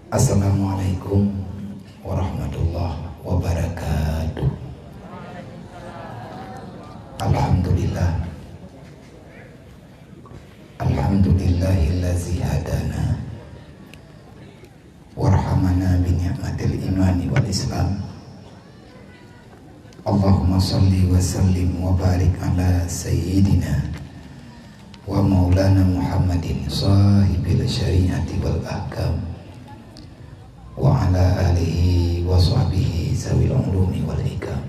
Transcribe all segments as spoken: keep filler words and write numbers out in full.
Assalamualaikum warahmatullahi wabarakatuh. Alhamdulillah. Alhamdulillahillazi hadana warhamana bi ni'matil imani wal islam. Allahumma shalli wa sallim wa barik ala sayyidina wa maulana Muhammadin sahibil syari'ati wal ahkam, wa ala alihi wa sahbihi zawil ulumi wal hikam.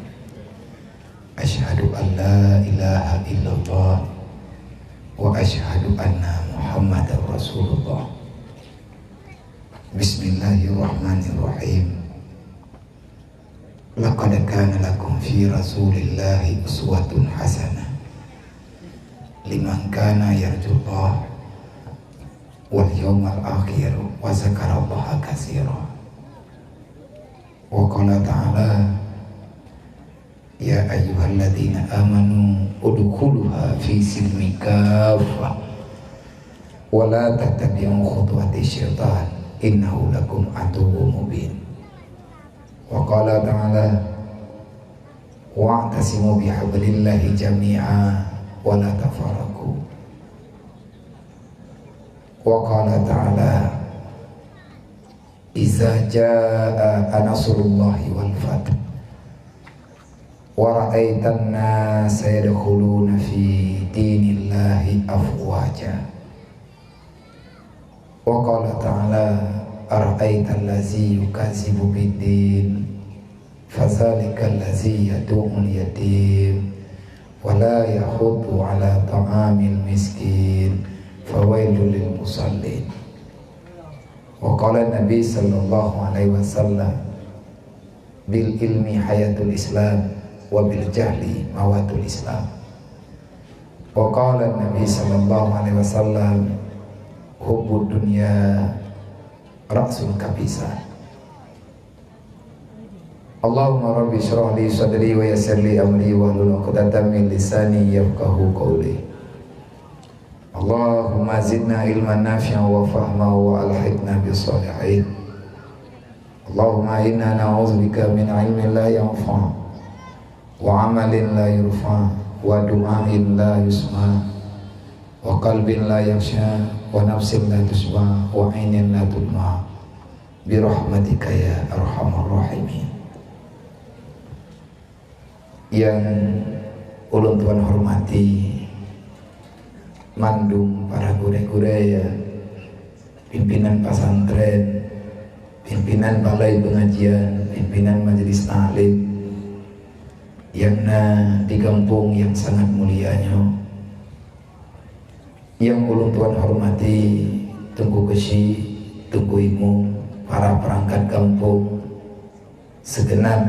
Asyhadu an la ilaha illallah wa asyhadu anna Muhammadar Rasulullah. Bismillahirrahmanirrahim. Laqad kana lakum fi Rasulillahi uswatun hasanah liman kana yarjullaha wal yawmal akhir wa dzakarallaha katsira. Wa qala ta'ala, "Ya ayyuhalladzina amanu udkhuluha fi silmi kaffah wa la tattabi'u khutuwati syaitan innahu lakum aduwwum mubin." Wa qala ta'ala, "Wa'tasimu bihablillahi jami'a wa la tafarraqu." Wa qala ta'ala, "Iza jaa nasrullahi wal fath, wa ra'aitan nasa yadkhuluna fi dinillahi afwaja." Wa qala ta'ala, "Ara'aital ladzi yukazzibu biddin, fadzalikal ladzi yadu'ul yatim, wa la yahuddu ala ta'amil miskin, fawailul lil musallin." Wa qala Nabi sallallahu alaihi wasallam, "Bil ilmi hayatul Islam, wa bil jahli mawatul Islam." Wa qala Nabi sallallahu alaihi wasallam, "Hubbud dunya ra'sul kabisa." Allahumma rabbi shrah li sadri wa yassir li amri wahlul 'uqdatam min lisani yafqahu qawli. Allahumma zidna ilman nafi'an wa fahma wa alhiqna bis salihin. Allahumma inna na'udzubika min ilmin la yanfa', wa amalin la yurfa', wa du'ain la yusma', wa qalbin la yakhsha, wa nafsin la tasyba', wa ainin la tudma', bi rahmatika ya arhamar rahimin. Nyang ulôn tuan hormati mandum para gurée-gurée, ya, pimpinan pesantren, pimpinan balai pengajian, pimpinan majelis taklim nyang na di gampông nyang sangat mulia nyoe. Nyang ulôn tuan hormati Teungku Keuchik, Teungku Imum, para peurangkat gampông, seugeunab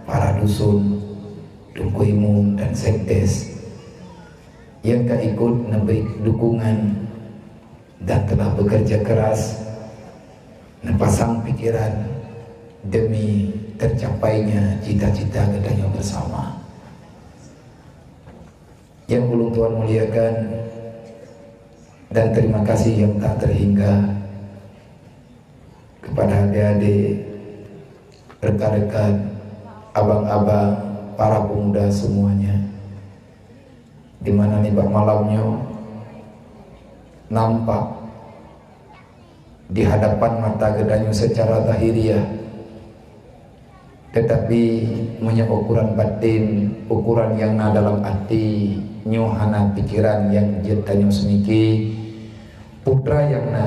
para dusun, Teungku Imum dan Sekdes nyang ka ikot neubri dukungan dan telah bekerja keras neupasang pikiran demi tercapainya cita-cita geutanyoe bersama. Nyang ulôn tuan muliakan dan terima kasih yang tak terhingga kepada adik-adik, rekan-rekan, abang-abang, para pemuda semuanya, di mana nibak malam nyoe nampak di hadapan mata geutanyoe secara zahiriah. Tetapi meunyoe ukuran batin, ukuran nyang na dalam até, nyoe hana pikiran nyang jeuet tanyoe seumike, putra nyang na,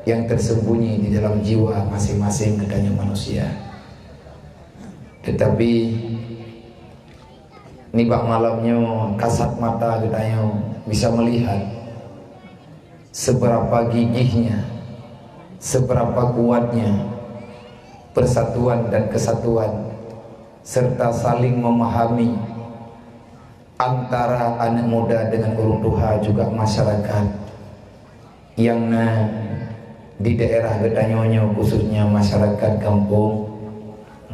nyang tersembunyi di dalam jiwa masing-masing geutanyoe manusia. Tetapi nibak malam nyoe kasat mata geutanyoe bisa melihat seberapa gigihnya, seberapa kuatnya persatuan dan kesatuan, serta saling memahami antara aneuk muda dengan ureueng tuha, juga masyarakat nyang na di daerah geutanyoe nyoe, khususnya masyarakat gampông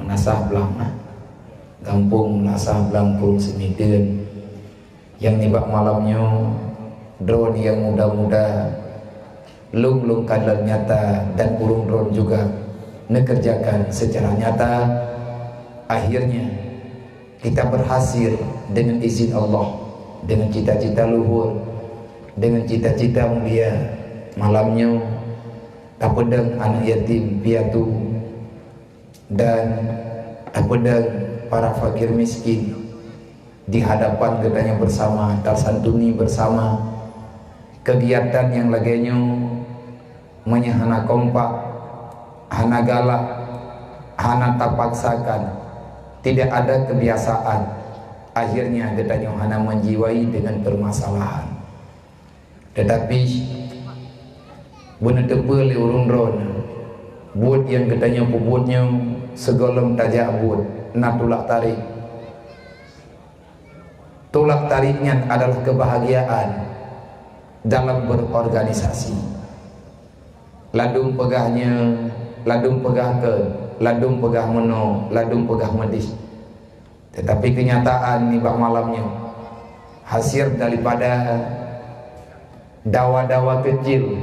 Meunasah Blang, nah. Gampông Meunasah Blang Purung Seumiteuen. Nyang nibak malam nyoe, droeneuh nyang muda-muda, Lôn, lôn kalon nyata dan ureuëng droen juga neukeureujakan seucara nyata. Akhirnya, kita berhasil dengan izin Allah, dengan cita-cita luhur, dengan cita-cita mulia. Malam nyoe, tapeudong aneuk yatim piatu dan tapeudong para fakir miskin di hadapan geutanyoe bersama, tasantuni bersama. Kegiatan nyang lagée nyoe, meunyoe hana kompak, hana galak, hana tapaksakan, tidak ada kebiasaan, akhirnya geutanyoe hana menjiwai dengan permasalahan. Tetapi, beuneuteupeu lé ureuëng droeneuh, buet nyang geutanyoe peubuet nyoe sigohlom tajak buet na tulak tarék. Tulak tarék nyan adalah kebahagiaan dalam berorganisasi. Ladum peugah nyoe, ladum peugah keu, ladum peugah meunoe, ladum peugah meudeh. Tetapi kenyataan nibak malam nyoe, hasil daripada dawa-dawa kecil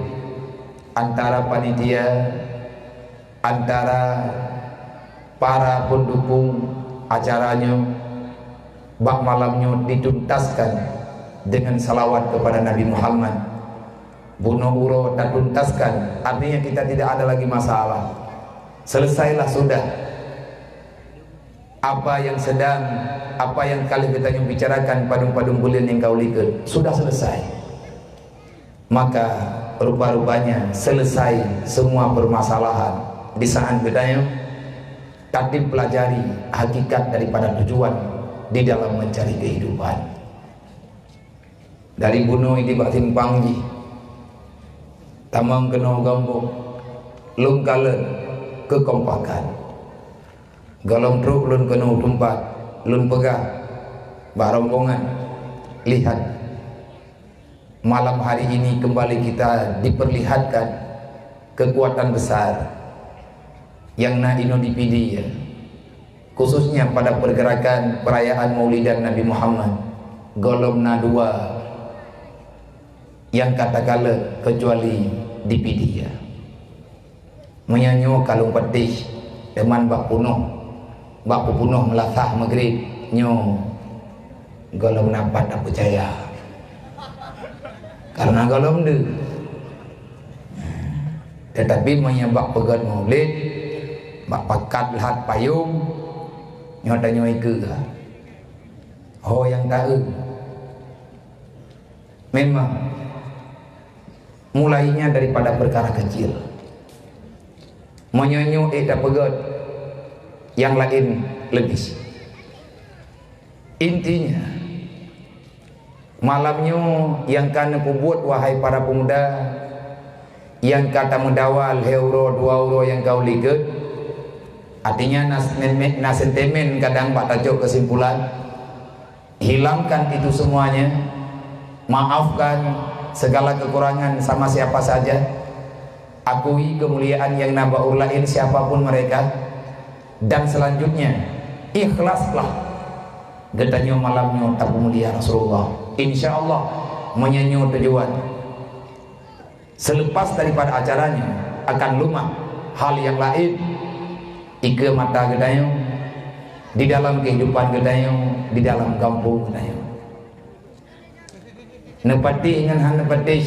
antara panitia, antara para pendukung acara nyoe, bak malam nyoe dituntaskan dengan salawat kepada Nabi Muhammad. Bunoe uroe tatuntaskan, artinya kita tidak ada lagi masalah. Selesailah sudah apa yang sedang, apa yang kali geutanyoe bicarakan padum-padum buleuen nyang ka u likot. Sudah selesai. Maka, rupa-rupanya selesai semua permasalahan di saat geutanyoe tatib pelajari hakikat daripada tujuan di dalam mencari kehidupan. Dari bunoe nibak simpang jih, tamong keunoe gampông, lôn kalon keukompakan. Gohlom trok lôn keunoe teumpat, lôn peugah bak rombongan, lihat, malam hari ini kembali kita diperlihatkan kekuatan besar nyang na inoe di Pidie, khususnya pada pergerakan perayaan Maulidan Nabi Muhammad. Gohlom na dua nyang ka takalon kecuali di Pidie. Meunyoe nyoe ka lôn patéh, teuma bak punoh, bak peupunoh meulasah Maghrib nyoe, gohlom na pat tapeucaya. Karena gohlom deuh. Tetapi meunyoe bak peugét Maulid, bak pakat lhat payong, nyoe tanyoe ikeue. Ho nyang taeu. Memang mulainya daripada perkara kecil. Meunyoe nyoe ék tapeugét, nyang laén leubeh. Intinya, malam nyoe nyang ka neupeubuet, wahai para pemuda, nyang ka tameudawa lhée uroe dua uroe nyang ka u likot, artinya na, na sentimen kadang bak tacok keusimpulan. Hilangkan itu semuanya. Maafkan segala kekurangan sama siapa saja. Akui kemuliaan yang na bak ureuëng laén, siapapun mereka. Dan selanjutnya, ikhlaslah geutanyoe malam nyoe tapeumulia Rasulullah. Insya Allah, meunyoe nyoe tujuan. Selepas daripada acara nyoe akan lumah hal nyang laén, ikeue mata geutanyoe, di dalam kehidupan geutanyoe, di dalam gampông geutanyoe. Neupatéh ngon hana neupatéh,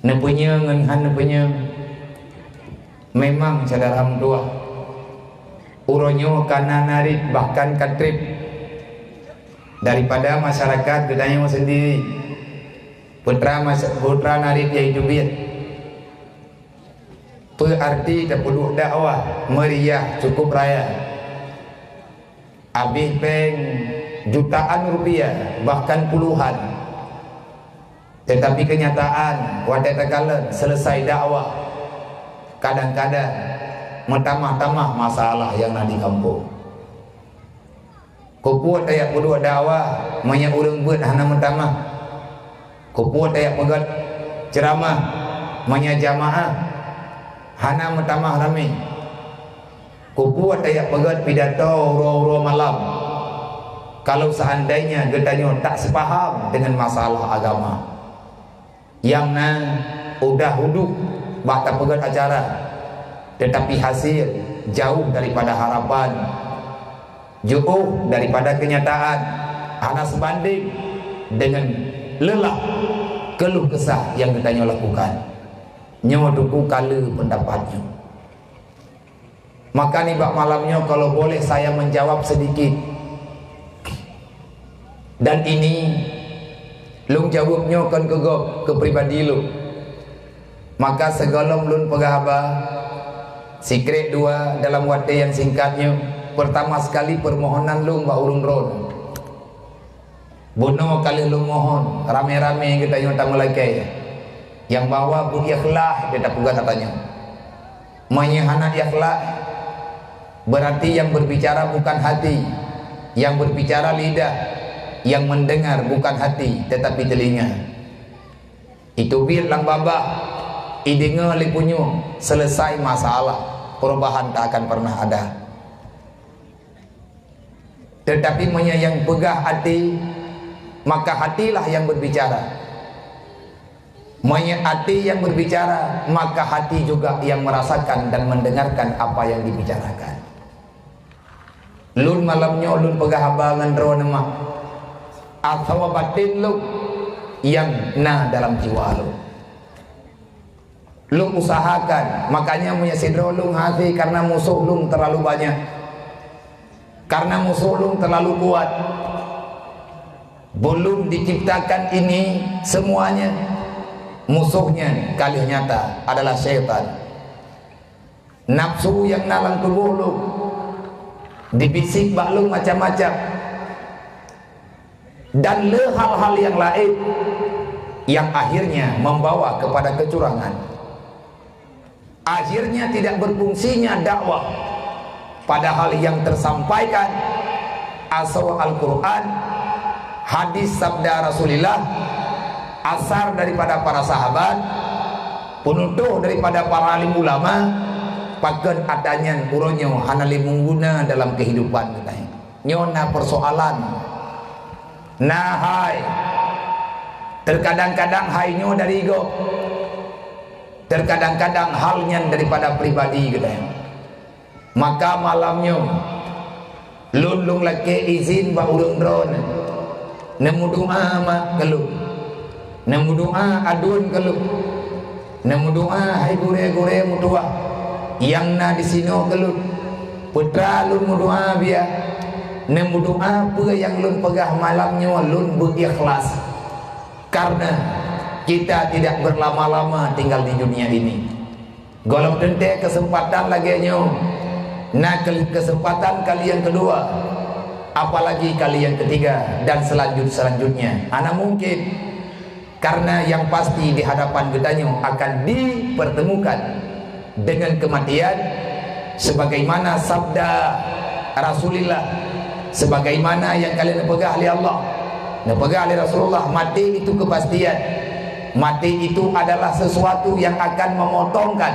neupeunyoe ngon hana neupeunyoe. Memang syedara meutuwah, uroe nyoe ka na narit bahkan ka treb daripada masyarakat geutanyoe sendiri. Putra mas-, putra narit yaitu biet. Peue arti tapeuduek dakwah meriah cukup raya? Abéh péng jutaan rupiah, bahkan puluhan. Tetapi kenyataan, watée takalon selesai dakwah, kadang-kadang meutamah-tamah masalah nyang na di gampông. Keupeue tajak peuduek dakwah meunyoe ureuëng beuet hana meutamah? Keupeue tajak peugét ceuramah meunyoe jamaah hana meutamah ramé? Keupeue tajak peugét pidato uroe-uroe malam, kalau seandainya geutanyoe tak seupaham dengan masalah agama? Nyang na, Udah udeb bak tapeugét acara, teutapi hasil jauh daripada harapan, jauh daripada keunyataan, hana seubandéng deungon leulah keuluh keusah nyang geutanyoe lakukan. Nyoe Teungku ka le peundapat nyoe. Maka nibak malam nyoe kalau boleh saya menjawab sedikit. Dan ini lôn jaweueb nyoe kon keu gob, keu pribadi lôn. Maka sigohlom lôn peugah haba, sikrek dua dalam watée nyang singkat nyoe, pertama sekali permohonan lôn bak ureuëng droe. Bunoe ka lheueh lôn mohon, ramé-ramé geutanyoe tameulakée, nyang bahwa beu ikhlaih di tapeugah geutanyoe. Meunyoe hana ikhlaih, berarti yang berbicara bukan hati, yang berbicara lidah, yang mendengar bukan hati, tetapi telinga. Itu biet lam babah, ideungoe lé punyueng, selesai masalah, perubahan tak akan pernah ada. Tetapi meunyoe nyang peugah até, maka hatilah yang berbicara. Meunyoe até yang berbicara, maka hati juga yang merasakan dan mendengarkan apa yang dibicarakan. Lôn malam nyoe lôn peugah haba ngon droeneuh mak, atawa baten lôn nyang na dalam jiwa lôn. Lôn usahakan, makanya meunyoe sidroe lôn hase karena musoh lôn terlalu banyak. Karena musoh lôn terlalu kuat. Belum diciptakan ini semuanya, musoh nyan ka lheueh nyata adalah syaitan. Nafsu nyang na lam tuboh lôn, dibisik bak lôn macam-macam. Dan le hal-hal nyang laén nyang akhirnya membawa kepada kecurangan. Akhirnya tidak berfungsinya dakwah, padahal yang tersampaikan asoe Al-Quran, hadis sabda Rasulullah, asar daripada para sahabat, peunutôh daripada para alim ulama, pakon ata nyan uroe nyoe hana lé meuguna dalam keuhidupan geutanyoe. Nyoe na peusoalan, na hai. Teukadang-kadang hai nyoe dari gob, teukadang-kadang hal nyan daripada pribadi geutanyoe. Maka malam nyoe, lôn lôn lakée izin bak ureuëng droeneuh, neumeudoá mak keu lôn. Neumeudoá aduen keu lôn. Neumeudoá hai gurée-gurée meutuwah nyang na disinoe keu lôn. Peue teuma lôn meudoá biya. Neumeudoá peue nyang lôn peugah malam nyoe lôn beu ikhlas. Karena kita tidak berlama-lama tinggal di dunia ini. Gohlom teuntée keuseumpatan lagée nyoe, na keu-, keuseumpatan kali nyang keudua, apalagi kali nyang keutiga dan selanjut-selanjutnya. Hana mungkin, karena yang pasti di hadapan geutanyoe akan dipertemukan dengan kematian, sebagaimana sabda Rasulullah, sebagaimana nyang ka lheueh neupeugah lé Allah, neupeugah lé Rasulullah, maté itu kepastian. Maté itu adalah sesuatu yang akan memotongkan,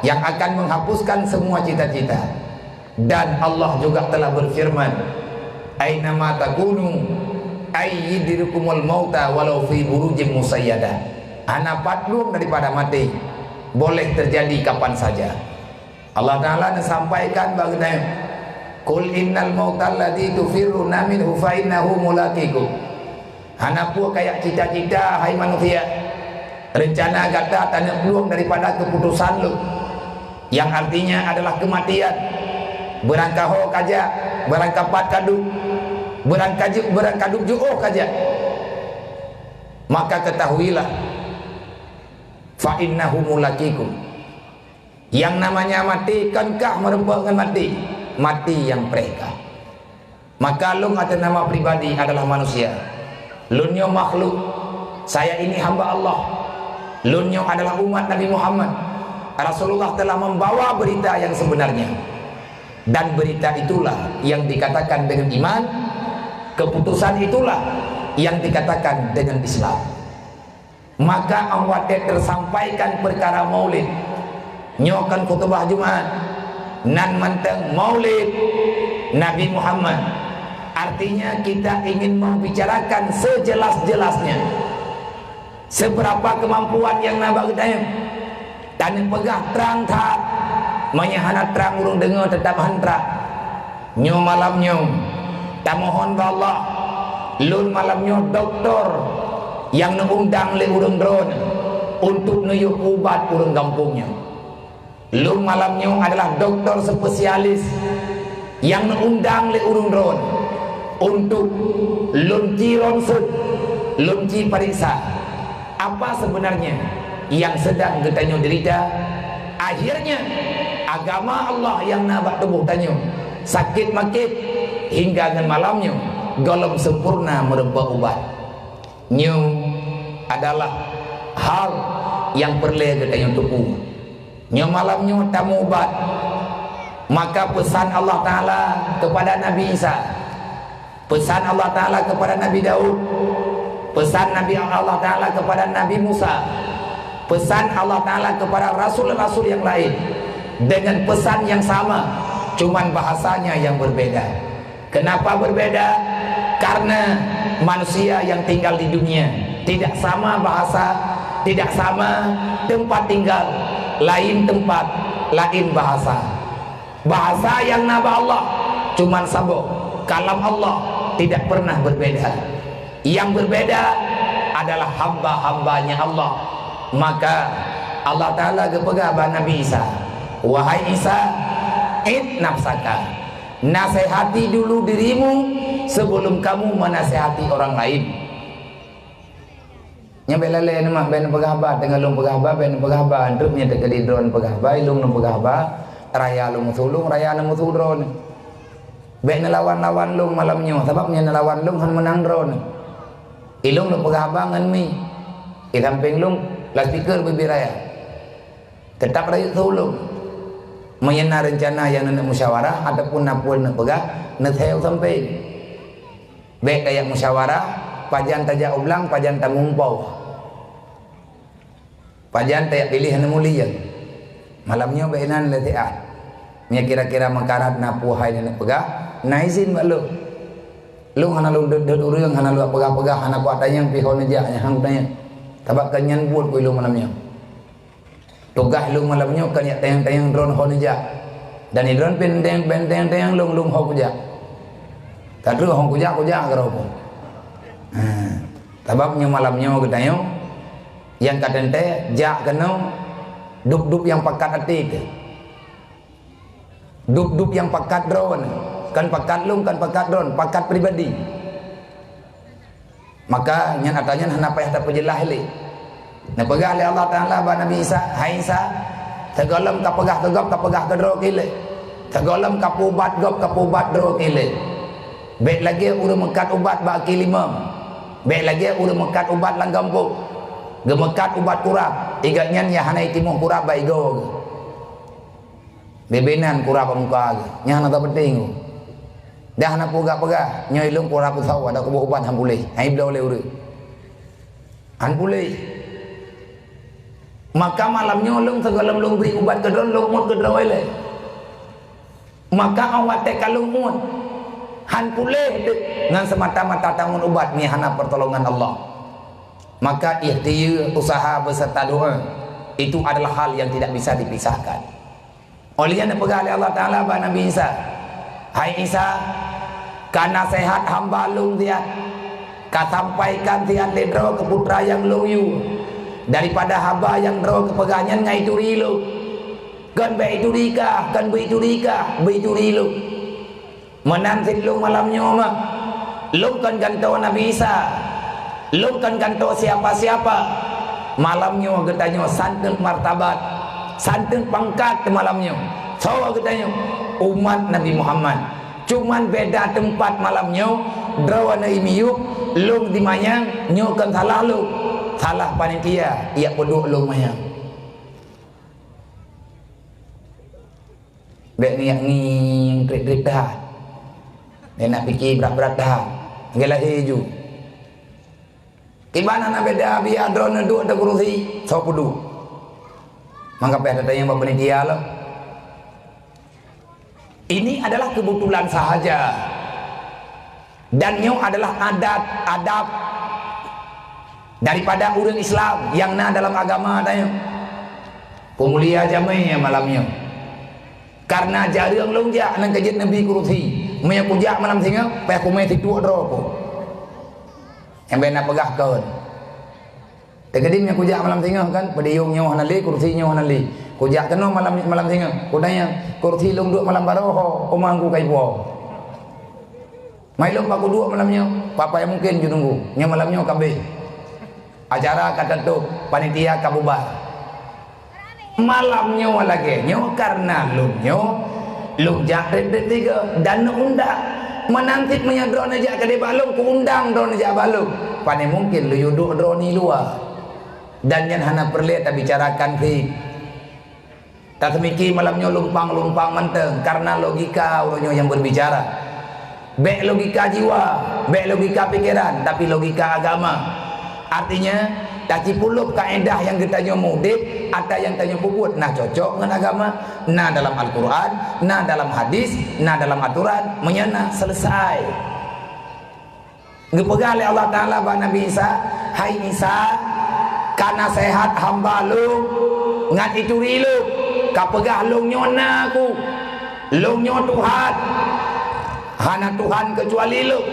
yang akan menghapuskan semua cita-cita. Dan Allah juga telah berfirman, "Aina ma takunu, ay yudrikumul mauta walau fi burujim musayyadah." Hana pat lom daripada maté, boleh terjadi kapan saja. Allah Ta'ala neusampaikan bak geutanyoe, "Qul innal mautal ladzi tufirruna minhu fa innahu mulaqikum." Hana peue kajak cita-cita, hai manusia. Rencana gata taneuk plueng daripada keuputosan Lôn, nyang artinya adalah keumatian. Beurangkaho kajak, beurangkapat kaduek, beurangkajeuk, beurangkaduek jiôh kajak. Maka ketahuilah, fa innahu mulaqikum. Nyang namanya maté kon kah meurumpok ngon maté, maté nyang preh kah. Maka lôn ateueh nama pribadi adalah manusia. Lôn nyoe makhluk, saya ini hamba Allah. Lôn nyoe adalah umat Nabi Muhammad. Rasulullah telah membawa berita yang sebenarnya. Dan berita itulah yang dikatakan dengan iman, keputusan itulah yang dikatakan dengan Islam. Maka 'oh watée teusampaikan peukara maulid, nyoe kon khutubah Jumat, nan mantong maulid Nabi Muhammad. Artinya, kita ingin membicarakan sejelas-jelasnya. Seberapa kemampuan nyang na bak geutanyoe, tanyoe peugah trang that, meunyoe hana trang ureuëng deungoe, teutap han trang. Nyoe malam nyoe, tamohon bak Allah, lôn malam nyoe doktor nyang neuundang lé ureuëng droeneuh untuk neuyue ubat ureuëng gampông nyoe. Lôn malam nyoe adalah doktor spesialis nyang neuundang lé ureuëng droeneuh untuk lôn ci ronsen, lôn ci pariksa. Apa sebenarnya yang sedang geutanyoe derita? Akhirnya, agama Allah nyang na bak tuboh tanyoe sakét maket hingga ngon malam nyoe gohlom sempurna meureumpok ubat. Nyoe adalah hal nyang peureulée geutanyoe teupeu. Nyoe malam nyoe tamubat. Maka pesan Allah Taala kepada Nabi Isa, pesan Allah Taala kepada Nabi Daud, pesan Nabi Allah Taala kepada Nabi Musa, pesan Allah Taala kepada rasul-rasul yang lain dengan pesan yang sama, cuman bahasanya yang berbeda. Kenapa berbeda? Karena manusia yang tinggal di dunia tidak sama bahasa, tidak sama tempat tinggal, lain tempat, lain bahasa. Bahasa yang na bak Allah cuman saboh, kalam Allah tidak pernah berbeda. Yang berbeda adalah hamba-hambanya Allah. Maka Allah Taala geupeugah bak Nabi Isa, "Wahai Isa, id nafsaka, nasihati dulu dirimu sebelum kamu menasihati orang lain." Nyan bék lalée neumak, bék neupeugah haba, teungoh lôn peugah haba, bék neupeugah haba, trok nyan teukeudi droe neupeugah haba, ilong neupeugah haba, raya lôn musoh lôn, raya neumosoh droe. Bék neulawan-lawan lôn malam nyoe, sabab nyan neulawan lôn han meunang droe. Ilong neupeugah haba ngon mi. Di sampéng lôn, loudspeaker bubé raya. Teutap rayeuk seuulông. Meunyoe na reuncana nyang neuneuk musyawarah ataupun na peue neupeugah, neuthée u sampéng. Bék tajak musyawarah, pajan tajak u blang, pajan tamumpau. Pajan tajak piléh aneuk mulia. Malam nyoe bék inan lé siat. Meunyoe kira-kira meukarat na peue hai neuneuk peugah, na izin bak lôn. Lôn hana lôn deuet-deuet ureuëng, hana lôn peugah-peugah, hana kuat tanyong pih ho neujak nyang han tanyong. Sabab kon nyan buet keu ilông malam nyoe. Tugaih lôn malam nyoe kon jak tanyong-tanyong droe ho neujak. Dan droe pih tanyong, ben tanyong-tanyong lôn, lôn ho kujak. Ka trok ho kujak, kujak keudroe. Ha. Sabab nyoe malam nyoe geutanyoe, nyang ka teuntée jak keunoe, dub-dub nyang pakat até teuh. Dub-dub nyang pakat droe, kon pakat lôn, kon pakat droe, pakat pribadi. Maka nyan ata nyan hana payah tapeujeulaih lé. Neupeugah lé Allah Taala bak Nabi Isa, "Hai Isa, sigohlom kapeugah keu gob, kapeugah keu droe keu ilée. Sigohlom kapeuubat gob, kapeuubat droe keu ilée. Bék lagée ureuëng meukat ubat bak kaki limong. Bék lagée ureuëng meukat ubat lam gampông. Geumeukat ubat kurab, i gobnyan nyang hana jitimoh kurab bak igoe geuh." Bubé nan kurab bak muka geuh, nyan hana tapeunteng geuh. Dah na peugah-peugah, nyoe ilông kurab beusawa, dak kuboh ubat han puléh, han ibloe lé ureuëng. Han puléh. Maka malam nyoe lôn sigohlom lôn bri ubat keu droe, lôn muet keu droe ilée. Maka óh watée ka lôn muet, han puléh deuek ngon seumata-mata tangon ubat nyan hana pertolongan Allah. Maka ikhtiar, usaha beserta doa itu adalah hal yang tidak bisa dipisahkan. Óh lheueh nyan neupeugah lé Allah Taala bak Nabi Isa, "Hai Isa, ka naseuhat hamba lôn siat, ka sampaikan siat lé droe keu putra nyang lôn yue, daripada haba nyang droe keupeugah nyan ngon ituri lôn. Kon bék ituri kah, kon beu ituri kah, beu ituri lôn." Meunan cit lôn malam nyoe mah. Lôn kon gantoe Nabi Isa. Lôn kon gantoe siapa-siapa. Malam nyoe geutanyoe santeuet martabat, santeuet pangkat malam nyoe. Soe geutanyoe? Umat Nabi Muhammad. Cuman beda teumpat malam nyoe, droeneuh i miyueb, lôn di manyang, nyoe kon salah lôn. Salah panitia, jak peuduek lôn manyang. Bék ngieng-ngieng, trik-trik that. Bék nak pike brat-brat that. Lagée lahé ju. Kiban hana beda, biar droeneuh duek ateueh kurusi, soe peuduek. Mangka payah tatanyong bak panitia lom. Ini adalah kebetulan sahaja. Dan nyoe adalah adat, adab Daripada ureuëng Islam nyang na dalam agama tanyoe. Peumulia jamé malam nyoe. Karena jareueng lôn jak nang keujeuet neubi kursi. Meunyoe kujak malam singoh, payah kumé situek droe ku. Nyang bèk na peugah kon. Teukeudi meunyoe kujak malam singoh kan, peudiyong nyoe hana lé, kursi nyoe hana lé. Kujak keunoe malam, malam singoh. Kutanyong, kursi lôn duek malam baroe ho, peue meuang ku ka ipuwoe. Mai lôn bak kuduek malam nyoe, peue-peue nyang mungken jitunggu. Nyoe malam nyoe ka abéh. Acara ka teutôb, panitia ka bubar. Malam nyoe lagèe nyoe karena lôn nyoe, lôn jak trép-trép tiga dan neuundang. Meunan cit meunyoe droeneuh jak keudéh bak lôn, kuundang droeneuh jak bak lôn. Pane mungken lôn yue duek droeneuh luwa. Dan nyan hana peureulèe tabicarakan cit. Taseumiké malam nyoe lumpang-lumpang mantong karena logika ureuëng nyoe nyang berbicara. Bèk logika jiwa, bèk logika pikeran, tapi logika agama. Artinya, tacipulop kaedah nyang geutanyoe mudeb, ata nyang tanyoe peubuet na cocok ngon agama, na dalam Al-Quran, na dalam hadis, na dalam aturan, meunyoe na selesai. Geupeugah lé Allah Taala bak Nabi Isa, "Hai Isa, ka naseuhat hamba Lôn ngon ituri Lôn, ka peugah Lôn nyoe na Aku, Lôn nyoe Tuhan, hana Tuhan keucuali Lôn.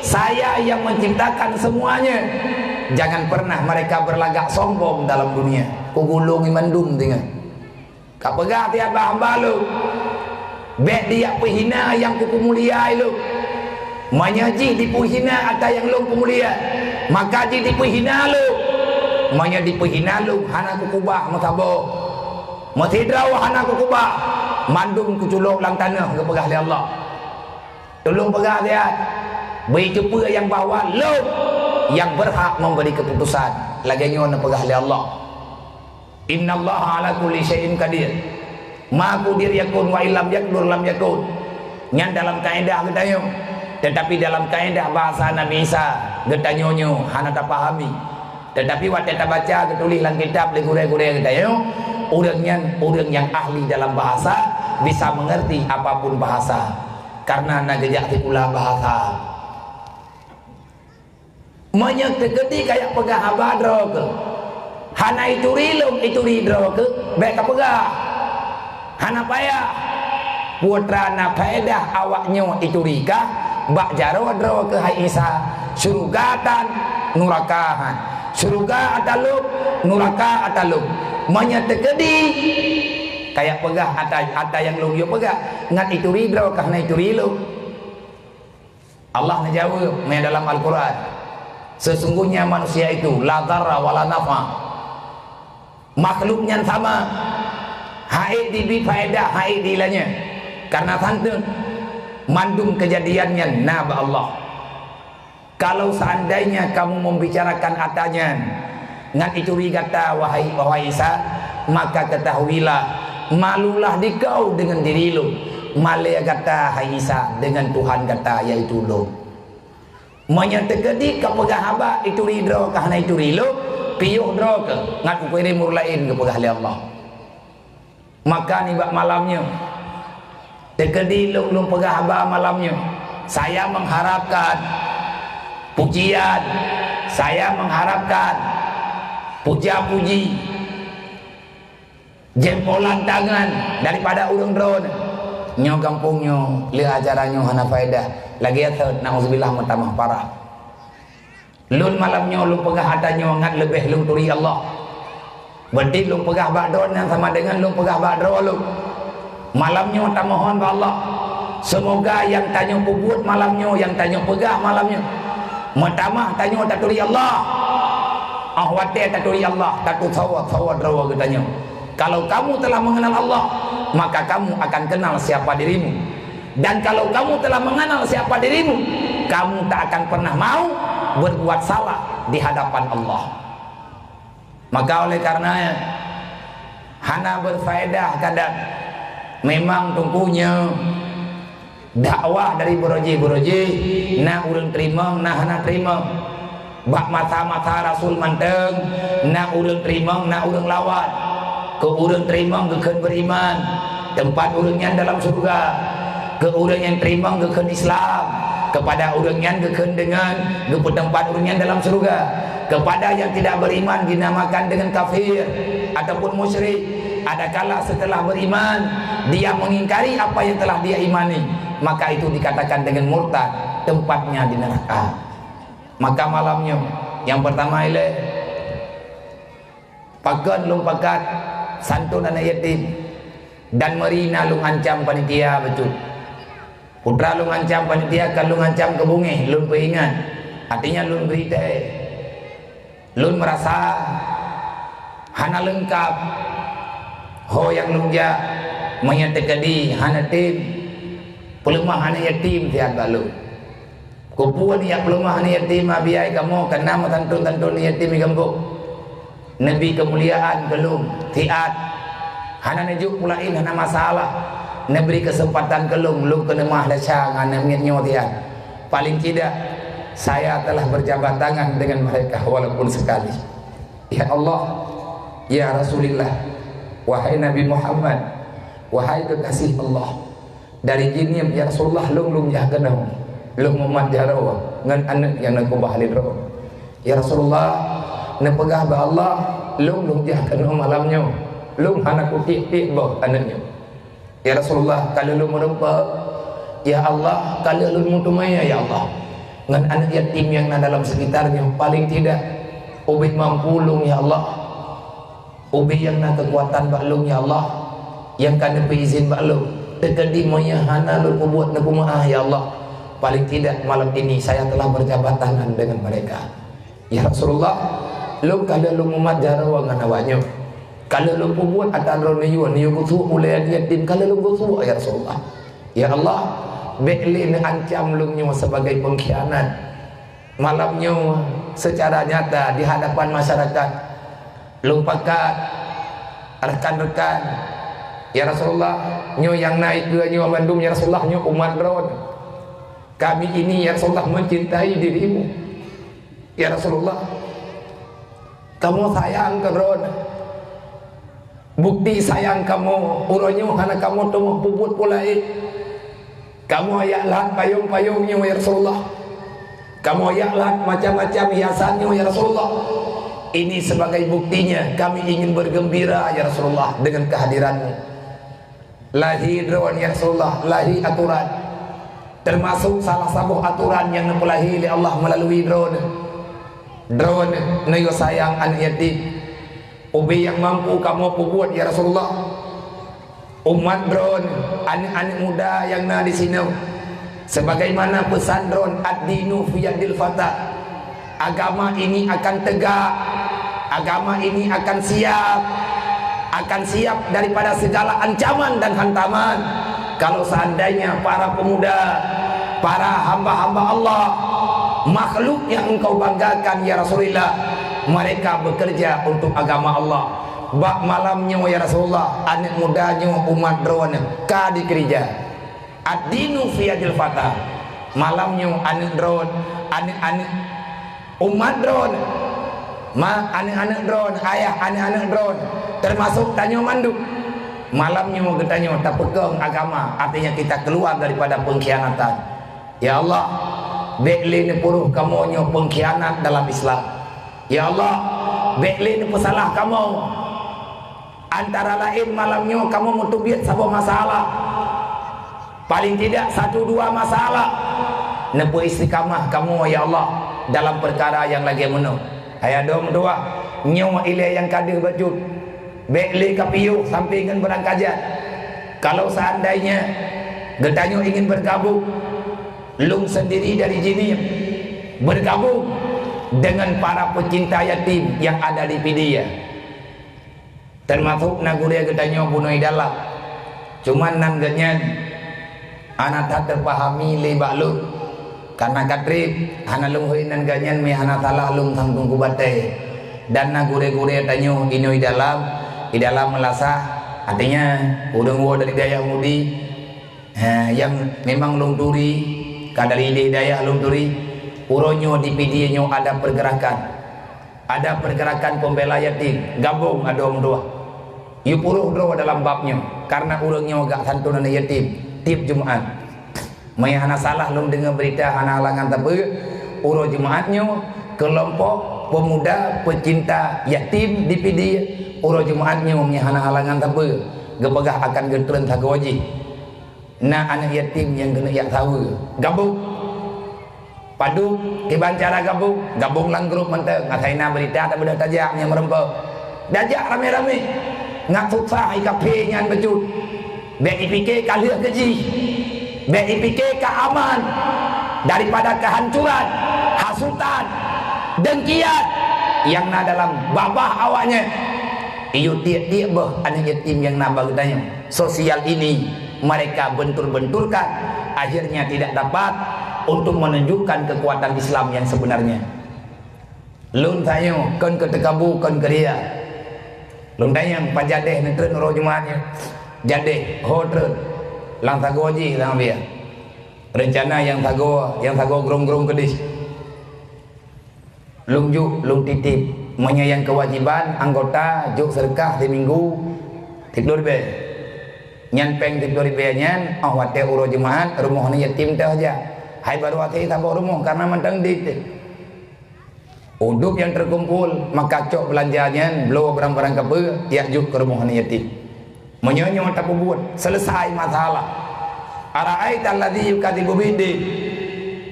Saya yang menciptakan semuanya. Jangan pernah mereka berlagak sombong dalam dunia." Kugulong mandum deungon. Ka peugah tieb bak hamba Lôn, "Bèk dijak peuhina nyang kupeumulia Lôn. Meunyoe jih jipeuhina ata nyang Lôn peumulia, maka jih jipeuhina Lôn. Meunyoe jipeuhina Lôn, hana kukubah meusaboh. Meusidroe hana kukubah, mandum kuculok lam tanoh," geupeugah lé Allah. Tulông peugah siat, bri keupeue nyang bahwa Lôn nyang berhak memberi keputusan. Lagèe nyoe neupeugah lé Allah. "Innallaha ala kulli syai'in qadir. Ma qadir yakun wa illam yaqdur lam yakun." Nyan dalam kaedah geutanyoe. Tetapi dalam kaedah bahasa Nabi Isa, geutanyoe nyoe hana tapahami. Tetapi watèe tabaca geutuléh lam kitab lé gurèe-gurèe geutanyoe, ureuëng nyan ureuëng nyang ahli dalam bahasa, bisa mengerti apapun bahasa. Karena na geujak sikula bahasa. Meunyoe teukeudi kajak peugah haba droe keuh, hana ituri Lôn, ituri droe keuh, bèk kapeugah. Hana payah. Peue teuma na faedah awak nyoe ituri kah bak jaroe droe keuh hai Isa, syeuruga tan, nuraka han. Syeuruga ata Lôn, nuraka ata Lôn. Meunyoe teukeudi kajak peugah ata, ata nyang Lôn yue peugah, ngat ituri droe kah hana ituri Lôn. Allah neujaweueb meunan dalam Al-Quran, "Sesungguhnya manusia itu la dharra wa la nafa." Makhluk nyan sama, han ék jibri faedah, han ék jilanyah. Karena santeuet, mandum keujadian nyan na bak Allah. Kalau seandainya kamu membicarakan ata nyan, ngat ituri gata, wahai, wahai Isa, maka ketahuilah, malulah dikau dengan diri lôn, malèe gata, hai Isa, dengan Tuhan gata, yaitu lôn. Meunyoe teukeudi kapeugah haba ituri droe kah hana ituri lôn, piôh droe keuh, ngat kukirém ureuëng laén, geupeugah lé Allah. Maka nibak malam nyoe, teukeudi lôn, lôn peugah haba malam nyoe, saya mengharapkan pujian, saya mengharapkan puja-puji, jempolan tangan daripada ureuëng droeneuh. Nyoe gampông nyoe, lé acara nyoe hana faedah. Lagèe thot, nauzubillah, meutamah parah. Lôn malam nyoe lôn peugah ata nyoe ngat leubeh lôn turi Allah. Berarti lôn peugah bak droeneuh sama dengan lôn peugah bak droe lôn. Malam nyoe tamohon bak Allah, seumoga nyang tanyoe peubuet malam nyoe, nyang tanyoe peugah malam nyoe, meutamah tanyoe taturi Allah. Óh watèe taturi Allah, tatusoe-soe droe geutanyoe. Kalau kamu telah mengenal Allah, maka kamu akan kenal siapa dirimu. Dan kalau kamu telah mengenal siapa dirimu, kamu tak akan pernah mau berbuat salah di hadapan Allah. Maka oleh karenanya, hana berfaedah kadang memang tungkunya dakwah dari beurojih-beurojih, na ureuëng teurimong, na hana teurimong. Bak masa-masa Rasul mantong, na ureuëng teurimong, na ureuëng lawan. Keu ureuëng teurimong geukheun beriman, teumpat ureuëng nyan dalam syeuruga. Keu ureuëng nyang teurimong geukheun Islam, keupada ureuëng nyan geukheun deungon geupeuteumpat ureuëng nyan dalam syeuruga. Kepada yang tidak beriman dinamakan dengan kafir ataupun musyrik. Adakala setelah beriman, dia mengingkari apa yang telah dia imani, maka itu dikatakan dengan murtad, tempatnya di neraka. Maka malam nyoe, nyang pertama ilée, pakon lôn pakat santun aneuk yatim, dan meuri na lôn ancam panitia bacut. Putra lôn ancam panitia, ka lôn ancam keu beungéh, lôn peuingat. Artinya lôn bri teuh. Lôn meurasa hana leungkap ho nyang lôn jak, meunyoe teukeudi hana tem, peuleumah aneuk yatim siat bak lôn. Keupeue neujak peuleumah aneuk yatim, abiai kamoe kana meusantun-santun aneuk yatim di gampông. Neubri keumuliaan keu lôn siat. Hana neujok peue laén, hana masalah. Neubri keuseumpatan keu lôn, lôn keuneuk meuah desya ngon aneuk miet nyoe siat. Paling tidak, saya telah berjabat tangan dengan mereka walaupun sekali. Ya Allah, ya Rasulullah, wahai Nabi Muhammad, wahai kekasih Allah, dari jih nyoe, ya Rasulullah, lôn lôn jah keunoe, lôn mumat jaroe ngon aneuk nyang na keubah lé droe. Ya Rasulullah, neupeugah bak Allah, lôn lôn jah keunoe malam nyoe, lôn hana kutiek-tiek boh aneuk nyoe. Ya Rasulullah, ka lheueh lôn meurumpok, ya Allah, ka lheueh lôn meuteumèe, ya Allah, ngon aneuk yatim nyang na dalam sekitar nyoe, paling tidak ubit mampu lôn, ya Allah. Ubit nyang na keukuatan bak lôn, ya Allah, nyang ka neupeuizin bak lôn. Teukeudi meunyoe hana lôn peubuet neupeumaáh, ya Allah, paling tidak malam ini saya telah berjabat tangan dengan mereka. Ya Rasulullah, lôn ka lheueh lôn mumat jaroe ngon awak nyoe. Ka lheueh lôn peubuet ata droeneuh yue, yue geusuek ulèe yatim, ka lheueh lôn geusuek, ya Rasulullah. Ya Allah, bèk lé neuancam lôn nyoe sebagai pengkhianat. Malam nyoe secara nyata di hadapan masyarakat, lôn pakat, rekan-rekan, ya Rasulullah, nyoe nyang na ikeue nyoe mandum, ya Rasulullah, nyoe umat droeneuh. Kami ini, ya Rasulullah, mencintai dirimu. Ya Rasulullah, kamoe sayang keu droeneuh. Bukti sayang kamoe, uroe nyoe hana kamoe teumeuh peubuet peue laén. Kamoe jak lhat payong-payong nyoe, ya Rasulullah. Kamoe jak lhat macam-macam hiasan nyoe, ya Rasulullah. Ini sebagai buktinya kami ingin bergembira, ya Rasulullah, dengan kehadiranmu. Lahé droeneuh, ya Rasulullah, lahé aturan. Termasuk salah saboh aturan nyang neupeulahé lé Allah meulalu droeneuh. Droeneuh neuyue sayang aneuk yatim. Ubé nyang mampu kamoe peubuet, ya Rasulullah. Umat droeneuh, aneuk-aneuk muda nyang na disinoe, sebagaimana peusan droeneuh, "Ad-dinu fi yadil fata." Agama ini akan tegak, agama ini akan siap, akan siap daripada segala ancaman dan hantaman. Kalau seandainya para pemuda, para hamba-hamba Allah, makhluk yang engkau banggakan, ya Rasulullah, mereka bekerja untuk agama Allah. Bak malam nyoe, ya Rasulullah, aneuk muda nyoe, umat droeneuh ka dikeurija. Ad-dinu fi yadil fata. Malam nyoe aneuk droeneuh, aneuk-aneuk umat droeneuh, ma aneuk-aneuk droeneuh, ayah aneuk-aneuk droeneuh, termasuk tanyoe mandum. Malam nyoe geutanyoe tapeukong agama, artinya kita keluar daripada pengkhianatan. Ya Allah, bèk lé neupuruh kamoe nyoe pengkhianat dalam Islam. Ya Allah, bèk lé neupeusalah kamoe. Antara laén malam nyoe kamoe meuteubiet saboh masalah. Paling tidak satu dua masalah. Neupeu istiqamah kamoe, ya Allah, dalam peukara nyang lagèe meunoe. Hai adoe meutuwah, nyoe ilèe nyang ka deuh bacut. Bèk lé kapiôh sampoe ngon beurangkajat. Kalau seandainya geutanyoe ingin bergabung, lôn sendiri dari jih nyoe bergabung dengan para pecinta yatim yang ada di Pidie. Termasuk na gurèe geutanyoe bunoe dalam. Cuman nan geuhnyan hana that teupahami lé bak lôn. Karena ka trép, hana lôn hôi nan geuhnyan, meuhana salah lôn sang Teungku Batèe. Dan na gurèe-gurèe tanyoe inoe dalam, di dalam meulasah, artinya ureueng woe dari dayah Mudi, ha, nyang memang lôn turi, ka dari dayah lôn turi, uroe nyoe di Pidie nyoe ada pergerakan. Ada pergerakan pembela yatim, gabong adoe meutuwah. Yue puruh droe dalam bab nyoe, karena ureueng nyoe gak santun aneuk yatim tiep Jumat. Meunyo hana salah lôn deungoe beurita hana halangan sapeue, uroe Jumat nyoe keulompok Pemuda pecinta yatim di Pidie, uroe Jumaat nyoe meunyo hana halangan sapeue, geupeugah akan geutreun sagoe jih. Na aneuk yatim nyang keuneuk jak saweue, gabong. Padub, kiban cara gabong, gabong lam grup mantong. Asai na beurita tabeudôh tajak nyang meureumpok. Tajak ramé-ramé. Ngat susah i kafé nyan bacut. Bék ipike ka lheueh keu jih. Bék ipike ka aman daripada kehancuran, hasutan, dengkian nyang na dalam babah awaknyan. Iyue tiek-tiek boh aneuk yatim nyang na bak geutanyoe. Sosial ini mereka bentur-benturkan, akhirnya tidak dapat untuk menunjukkan kekuatan Islam yang sebenarnya. Lôn tanyoe kon keu teukabu, kon keu ria. Lôn tanyong, pajan deh neutreun uroe Jumaat nyoe? Jadeh, ho treun. Lam sagoe jih lam biya. Reuncana nyang sagoe, nyang sagoe grong-grong keudeh. Lôn jok, lôn titip. Meunyoe nyang keuwajiban anggota jok seudeukah siminggu siplôh ribèe. Nyan péng siplôh ribèe nyan, 'oh watèe uroe Jumaat, rumoh aneuk yatim teuh jak. Hai barô até saboh rumoh, karena mantong dit. Udeb nyang teukumpul, maka cok beulanja nyan, bloe barang-barang kapeue, jak jok keu rumoh aneuk yatim. Meunyoe nyoe tapeubuet, selesai masalah. Ara'aita alladzi yukadzibu biddin.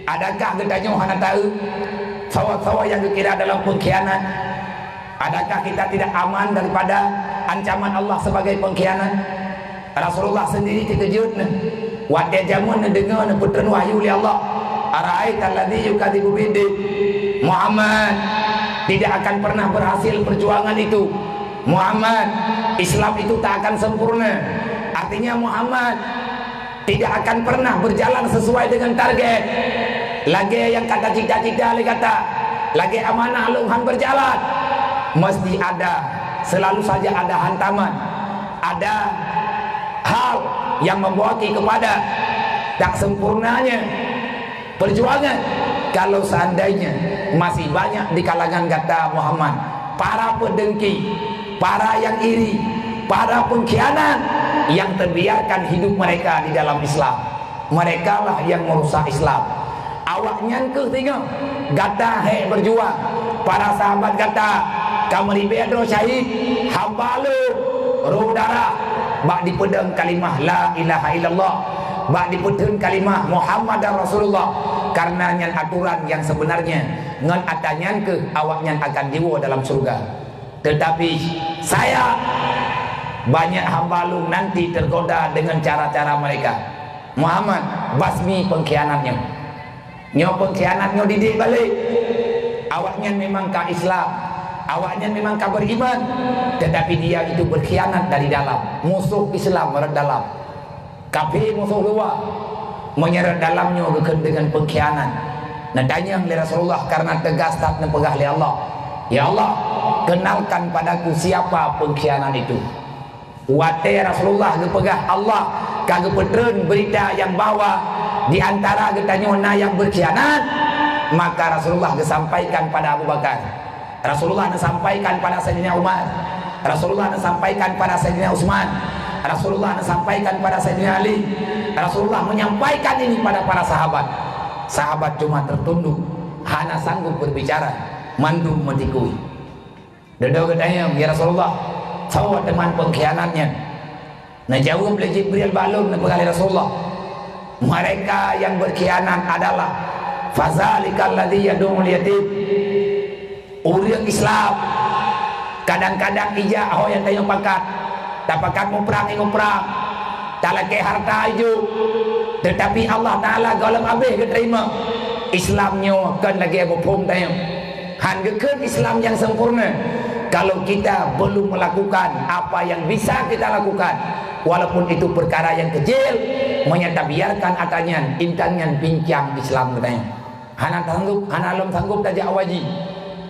Adakah geutanyoe hana taeu sawa-sawa nyang geukira dalam pengkhianat? Adakah kita tidak aman daripada ancaman Allah sebagai pengkhianat? Rasulullah sendiri teukeujot nyan. Watèe jameun neudeungoe neupeutrön wahyu lé Allah, "Ara'aita alladzi yukadzibu biddin." Muhammad, tidak akan pernah berhasil perjuangan itu. Muhammad, Islam itu tak akan sempurna. Artinya Muhammad tidak akan pernah berjalan sesuai dengan target. Lagèe nyang ka tacita-cita lé gata, lagèe amanah lôn han berjalan. Mesti ada, selalu saja ada hantaman, ada hal yang membawa kepada tak sempurnanya perjuangan. Kalau seandainya masih banyak di kalangan gata Muhammad, para pedengki, para yang iri, para pengkhianat yang terbiarkan hidup mereka di dalam Islam, merekalah yang merusak Islam. Awaknyan keuh singoh gata hek berjuang, para sahabat gata ka meuribèe droe syahid, hamba lôn, rôh darah, bak dipeudong kalimah la ilaha illallah, bak dipeutheun kalimah Muhammadar Rasulullah. Karena nyan aturan nyang sebenarnya, ngon atra nyan keuh awaknyan akan jiwoe dalam syurga. Tetapi sayang, banyak hamba lôn nanti tergoda dengan cara-cara mereka. Muhammad, basmi pengkhianat nyoe. Nyoe pengkhianat nyoe didik balek. Awaknyan memang ka Islam, awaknyan memang ka beriman, tetapi dia itu berkhianat dari dalam. Musuh Islam rot dalam, kafé musuh luwa. Meunyoe rot dalam nyoe geukheun deungon pengkhianat. Neutanyong lé Rasulullah karena teugas that neupeugah lé Allah, "Ya Allah, kenalkan padaku siapa pengkhianat itu." Watèe Rasulullah geupeugah Allah ka geupeutreun beurita nyang bahwa di antara geutanyoe na nyang beukhianat, maka Rasulullah geusampaikan pada Abu Bakar, Rasulullah neusampaikan pada Saidina Umar, Rasulullah neusampaikan pada Saidina Utsman, Rasulullah neusampaikan pada Saidina Ali, Rasulullah menyampaikan ini pada para sahabat. Sahabat cuma tertunduk, hana sanggup berbicara, mandum meutikui. Dudoe geutanyong, "Ya Rasulullah, soe teuma pengkhianat nyan?" Neujaweueb lé Jibril bak lôn neupeugah lé Rasulullah, "Mereka yang berkhianat adalah fazalikal ladzi yad'ul yatim." Ureueng Islam kadang-kadang ijak ho nyang tanyoe pakat, tapakat muprang i muprang, talakèe hareuta ijok, teutapi Allah Taala gohlom abéh geuteurimong. Islam nyoe kon lagèe muphom tanyoe. Han geukheun Islam nyang sempurna kalau kita belum melakukan apa yang bisa kita lakukan, walaupun itu perkara yang kecil. Meunyo tabiarkan atra nyan, intan nyan pincang Islam geutanyoe. Hana sanggup, hana lom sanggup tajak haji.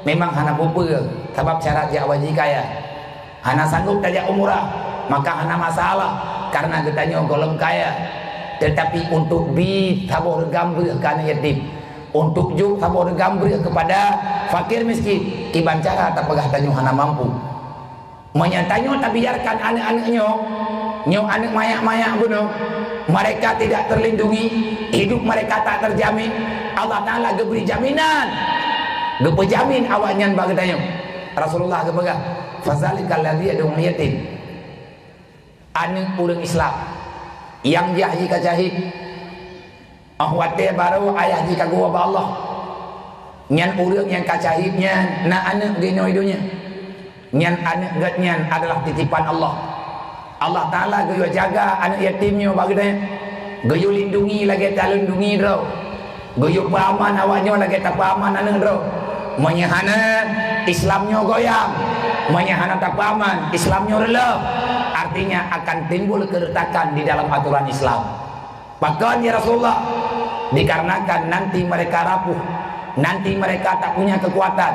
Memang hana peue-peue, sabab syarat jak haji kaya. Hana sanggup tajak umrah, maka hana masalah, karena geutanyoe gohlom kaya. Tetapi untuk bi saboh reugam breueh keu aneuk yatim, untuk jok saboh reugam breueh kepada fakir miskin, kiban cara tapeugah tanyoe hana mampu. Meunyo tanyoe tabiarkan aneuk-aneuk nyoe, nyoe aneuk manyak-manyak bunoe, mereka tidak terlindungi, hidup mereka tak terjamin. Allah Taala geubri jaminan Geupeujamin awaknyan bak geutanyoe. Rasulullah geupeugah, "Fadzalikal ladzi yad'ul yatim." Aneuk ureueng Islam nyang jah jih ka syahid, 'oh watèe barô ayah jih ka geuwoe bak Allah. Nyan ureueng nyang ka syahid nyan na aneuk geuh inoe i donya. Nyan aneuk geuh nyan adalah titipan Allah. Allah Taala geuyue jaga aneuk yatim nyoe bak geutanyoe. Geuyue lindungi lagèe talindungi droe. Geuyue peuaman awaknyoe lagèe tapeuaman aneuk droe. Meunyoe hana, Islam nyoe goyang. Meunyoe hana tapeuaman, Islam nyoe reuloh. Artinya akan timbul keuretakan di dalam aturan Islam. Pakon, ya Rasulullah? Dikarenakan nanti mereka rapuh, nanti mereka tak punya kekuatan,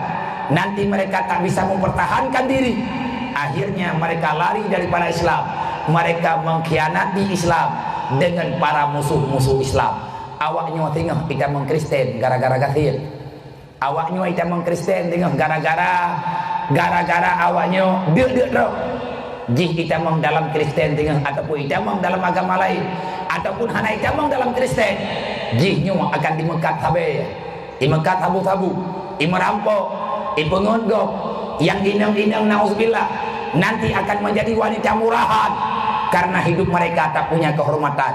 nanti mereka tak bisa mempertahankan diri. Akhirnya mereka lari daripada Islam. Mereka mengkhianati Islam dengan para musuh-musuh Islam. Awaknyoe singoh itamong Kristen gara-gara gasien. Awaknyoe itamong Kristen singoh gara-gara, gara-gara awaknyoe deuk-deuk droe. Jih itamong dalam Kristen singoh ataupun itamong dalam agama laén, ataupun hana itamong dalam Kristen, jihnyoe akan dimeukat sabé, imeukat sabu-sabu, imerampok, ipeungeut gob, nyang inong-inong, nauzubillah, nanti akan menjadi wanita murahan karena hidup mereka tak punya kehormatan.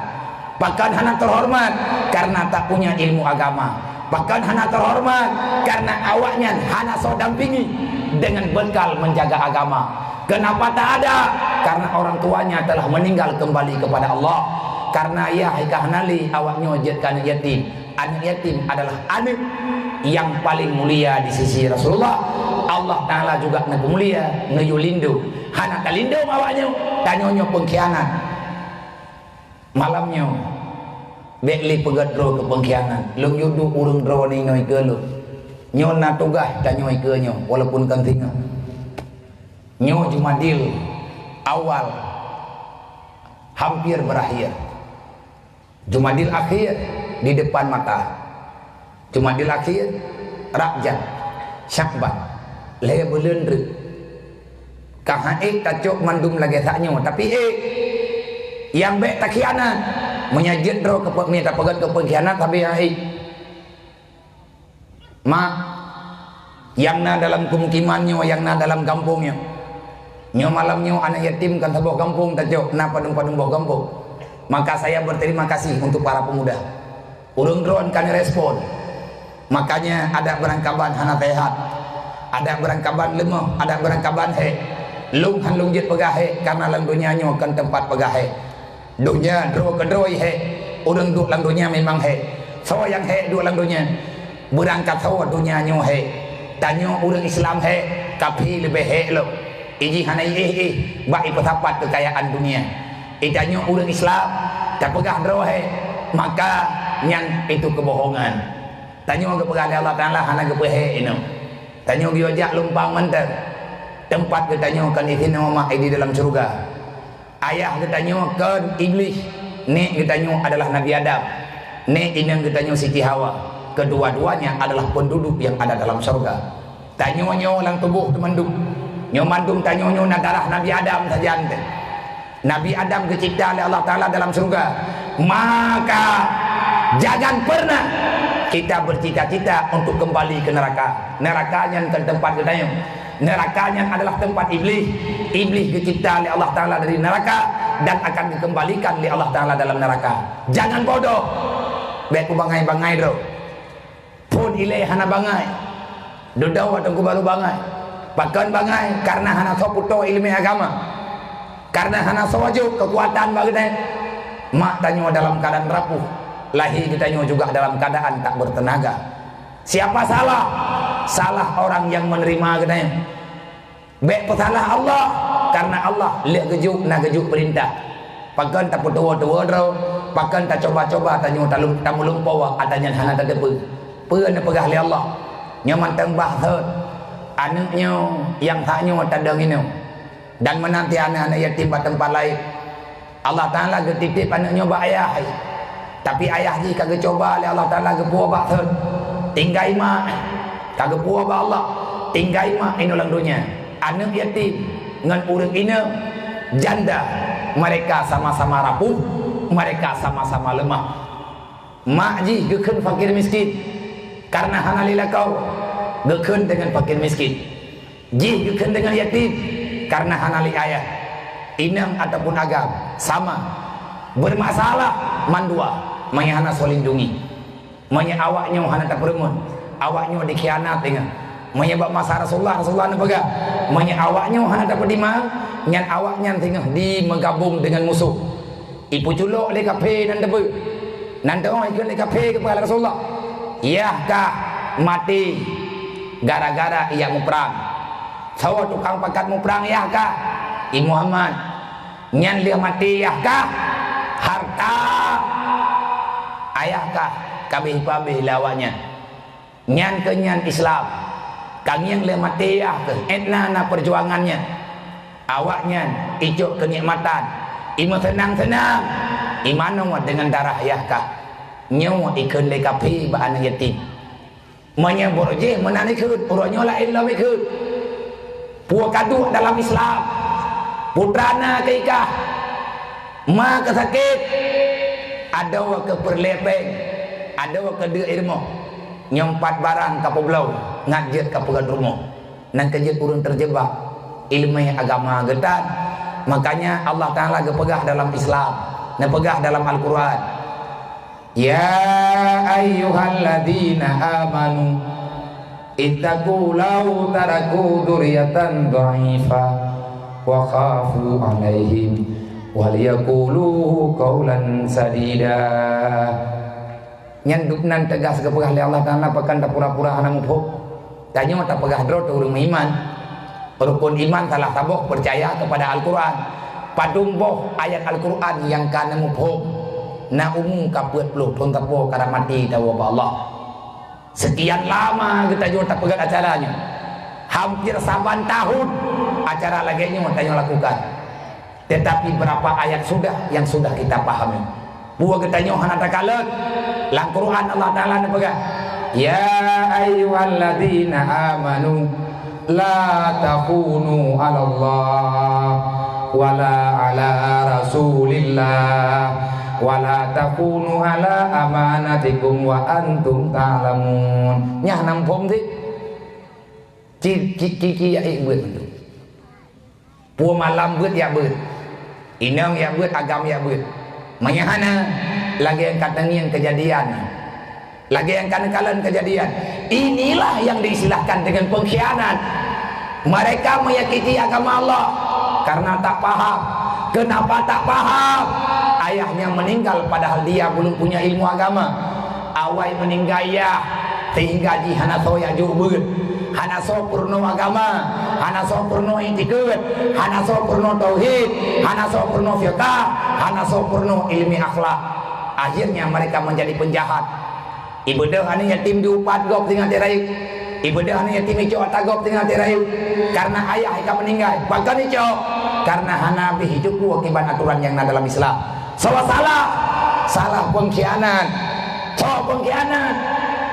Pakon hana terhormat? Karena tak punya ilmu agama. Pakon hana terhormat? Karena awaknyan hana soe dampingi dengan bekal menjaga agama. Kenapa tak ada? Karena orang tuanya telah meninggal kembali kepada Allah. Karena yah ka hana lé, awaknyoe jeuet keu aneuk yatim. Aneuk yatim adalah aneuk yang paling mulia di sisi Rasulullah. Allah Taala juga neumulia, neuyue lindong. Hana talindong awaknyoe, tanyoe nyoe pengkhianat. Malam nyoe, bèk lé peugèt droe keu pengkhianat. Lôn yue duek ureueng droeneuh inoe keu lôn. Nyoe na tugaih tanyoe keu nyoe, walaupun kon singoh. Nyoe Jumadil Awal hampir berakhir. Jumadil Akhir di depan mata. Jumadil Akhir, Rajab, Syakban, lhèe buleuen reuet. Ka han ék tacok mandum lagèe sak nyoe, tapi ék nyang bèk takhianat. Meunyoe jeuet droe keu pe-, meunyoe tapeugèt keu pengkhianat, tapi han ék. Mak, nyang na dalam pemukiman nyoe, nyang na dalam gampông nyoe. Nyoe malam nyoe aneuk yatim kon saboh gampông tacok, na padum-padum boh gampông. Maka saya berterima kasih untuk para pemuda. Ureueng droen ka neurespon. Makanya adak beurangkaban hana sehat. Adak beurangkaban leumoh, adak beurangkaban hék. Lôn han lôn jeuet peugah hék, karena lam donya nyoe kon teumpat peugah hék. Donya droe keudroe hék, ureueng duek lam donya memang hék. Soe nyang hék duek lam donya? Beurangkasoe donya nyoe hék. Tanyoe ureueng Islam hék, kaphé leubeh hék lom. Ijih hana iéh-éh bak ipeusapat keukayaan dunia. Itanyoe ureueng Islam, tapeugah droe hék, maka nyan itu kebohongan. Tanyoe geupeugah lé Allah Taala hana geupeuhék inoe. Tanyoe geuyue jak lumpang mantong. Teumpat geutanyoe kon disinoe mak di dalam syeuruga. Ayah geutanyoe kon Iblih, nék geutanyoe adalah Nabi Adam, nék inong geutanyoe Siti Hawa. Kedua-duanya adalah penduduk yang ada dalam syeuruga. Tanyoe nyoe lam tuboh teumandum. Nyoe mandum tanyoe nyoe na darah Nabi Adam sajan teuh. Nabi Adam geucipta lé Allah Taala dalam syeuruga. Maka jangan pernah kita bercita-cita untuk kembali ke neraka. Neraka nyan kon teumpat geutanyoe. Neraka nyan adalah teumpat Iblih. Iblih geucipta lé Allah Taala dari neraka dan akan geukeumbalikan lé Allah Taala dalam neraka. Jangan bodoh. Bèk kubangai-bangai droe. Phôn ilèe hana bangai. Dudoe teungku barô bangai. Pakon bangai? Karena hana soe peutoe ileumèe agama. Karena hana soe jok keukuatan bak geutanyoe. Mak tanyoe dalam keuadaan rapuh. Lahé geutanyoe juga dalam keuadaan tak bertenaga. Siapa salah? Salah orang yang menerima geutanyoe. Bèk peusalah Allah, karena Allah lheueh geujok na geujok peurintah. Pakon tapeutuwo-tuwo droe, pakon tacuba-cuba tanyoe talum-, tameulumpoe ata nyan hana tateupeue. Peue neupeugah lé Allah? Nyoe mantong bah thon. Aneuk nyoe nyang that nyoe tadong inoe. Dan meunan ti aneuk-aneuk yatim bak teumpat laén. Allah Taala geutitip aneuk nyoe bak ayah. Tapi ayah jih ka geucuba lé Allah Taala geupuwoe bak thon. Tinggai mak, ka geupuwoe bak Allah. Tinggai mak inoe lam donya. Aneuk yatim ngon ureueng inong janda, mereka sama-sama rapuh, mereka sama-sama leumah. Mak jih geukheun fakir miskin karena hana lé lakoe. Geukheun deungon fakir miskin. Jih geukheun deungon yatim karena hana lé ayah, inong ataupun agam, sama. Bermasalah mandua, meunyo hana soe lindungi. Meunyo awak nyoe hana tapeureumeun, awak nyoe dikhianat deungon. Meunyo bak masa Rasulullah, Rasulullah neupeugah, meunyo awak nyoe hana tapeutimang, nyan awak nyan singoh jimeugabong deungon musoh. Ipeuculok lé kaphé nan teubeuet. Nan teungoh ikheun lé kaphé keupada Rasulullah, "Yah kah maté gara-gara ijak muprang. Soe tukang pakat muprang, yah kah? I Muhammad. Nyan lheueh maté, yah kah? Harta ayah kah ka abéh-abéh lé awaknyan?" Nyan keuh nyan Islam. Ka ngieng lé maté, yah keuh, étna na peujuangan nyan. Awaknyan icok keunikmatan, imeuseunang-seunang, imanoe deungon darah yah kah. Nyoe ikheun lé kaphé bak aneuk yatim. Meunyoe brok jih meunan ikheun, uroe nyoe laén lom ikheun. Peue ka duek dalam Islam? Putra na keu ikah, ma keu sakét, adoe keu peureulée péng, adoe keu deuk i rumoh. Nyoe pat barang ka peubloe, ngat jeuet ka peugét rumoh. Nan keu jeuet ureuëng teujeubak ileumé agama geutan. Makanya Allah Taala geupeugah dalam Islam, neupeugah dalam Al-Quran, "Ya ayyuhalladzina amanu, ittaqu law taraku dzurriyyatan dha'ifa wa khafu 'alaihim wal yaqulu qaulan sadida." Nyan dubnan teugas geupeugah lé Allah Taala, pakon tapura-pura hana muphom. Tanyoe tapeugah droe teuh ureuëng meuiman. Rukun iman salah saboh peucaya keupada Al-Quran. Padum boh ayat Al-Quran nyang ka neumuphom? Na umu ka peuet ploh thon saboh ka maté tawoe bak Allah. Seukian lama geutanyoe tapeugét acara nyoe. Hampir saban tahun acara lagée nyoe tanyoe lakukan. Tetapi berapa ayat sudah yang sudah kita pahami? Peue geutanyoe hana takalon? Lam Quran Allah Taala neupeugah, "Ya ayyuhalladzina amanu la takhunu 'alallah wala 'ala rasulillah wala takhunu 'ala amanatikum wa antum ta'lamun." Nyan hana muphom sit. Ci, ci, ci, ci, ya, eh, buet mandum. Peue malam beuet jak beuet. Inong jak beuet, agam jak beuet. Meunyo hana, lagée nyang ka teungieng keujadian. Lagée nyang ka neukalon keujadian. Inilah yang diistilahkan dengan pengkhianat. Mereka menyakiti agama Allah karena tak paham. Kenapa tak paham? Ayahnya meninggal padahal dia belum punya ilmu agama. Awai meuninggai yah, sehingga jih hana soe jak jok beuet, hana soe peurunoe agama, hana soe peurunoe iktikeuet, hana soe peurunoe tauhid, hana soe peurunoe fiqah, hana soe peurunoe ileumé akhlak. Akhirnya mereka menjadi penjahat. Ibeudôh aneuk yatim diupat gob singoh teuk rayeuk. Ibeudôh aneuk yatim icok ata gob singoh teuk rayeuk. Karena ayah ka meuninggai. Pakon icok? Karena hana habéh icok peue akibat aturan nyang na dalam Islam. Soe salah? Salah pengkhianat. Soe pengkhianat?